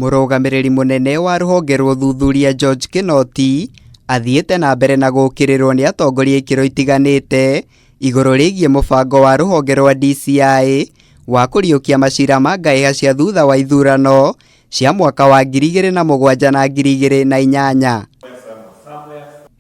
Mũrũgamĩrĩri mũnene wa rũhonge rwa ũthuthuria George Kinoti athiĩte na mbere na gũkĩrĩrwo nĩ atongoria ikĩro itiganĩte igũrũ rĩgiĩ mũbango wa rũhonge rwa DCI wa kũriũkia macira ma ngaĩha cia thutha wa ithurano cia mwaka wa 2007 na 2008.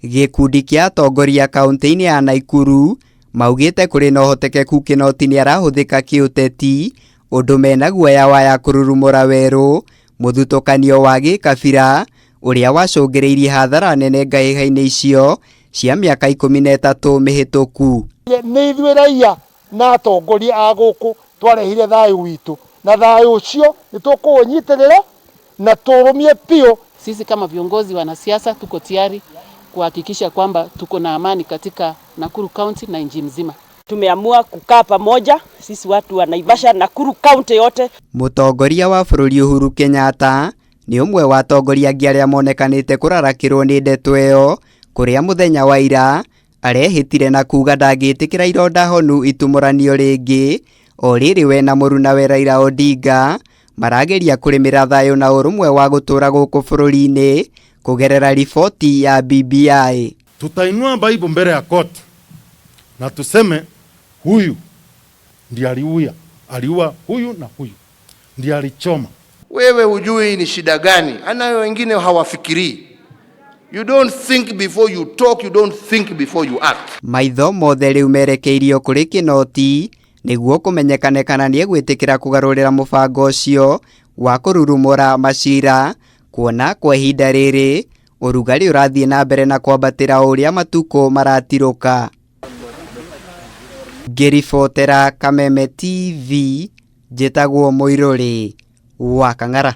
Gĩkundi kĩa atongoria kaunti-inĩ ya Naikuru maugĩte kũrĩ na ũhotekeku Kinoti nĩarahũthĩka kĩũteti ũndũ mena guoya wa ya kũrurumũra werũ mũthutũkanio wa gĩkabira ũrĩa wacũngĩrĩirie hathara nene ngaĩha-inĩ icio cia mĩaka 13 mĩhĩtũku. Nĩ ithuĩ raia na atongoria a gũkũ twarehire thayũ witũ, na thayũ ũcio nĩ tũkũũnyitĩrĩra na tũrũmie biũ. Sisi kama viongozi wanasiasa tuko tayari kuhakikisha kwamba tuko na amani katika Nakuru County na nchi mzima. Tumeamua kukaa pamoja sisi watu wa Naivasha, Nakuru County yote. Mũtongoria wa bũrũri Uhuru Kenyatta nĩ ũmwe wa atongoria angĩ arĩa monekanĩte kũrarakĩrwo nĩ ndeto ĩyo kũrĩa mũthenya wa ira arehĩtire na kuga ndangĩtĩkĩra ironda honu itumũranio rĩngĩ o rĩrĩ we na mũrunawe Raila Odinga marageria kũrĩmĩra thayũ na ũrũmwe wa gũtũũra gũkũ bũrũri-inĩ kũgerera riboti ya BBI. Tutainua Bible mbele ya court na tuseme huyu ndiye aliua, aliua huyu na huyu ndiye alichoma. Wewe hujui ni shida gani anayo, wengine hawafikirii. You don't think before you talk, you don't think before you act. Maitho mothe rĩu merekeirio kũrĩ Kinoti nĩguo kũmenyekane kana nĩegwĩtĩkĩra kũgarũrĩra mũbango ũcio wa kũrurumũra macira kuona kwa ihinda rĩrĩ ũrugarĩ ũrathiĩ na mbere na kwambatĩra o ũrĩa matukũ maratirũka. Ngĩribotera Kameme TV njĩtagwo Mũirũrĩ wa Kang'ara.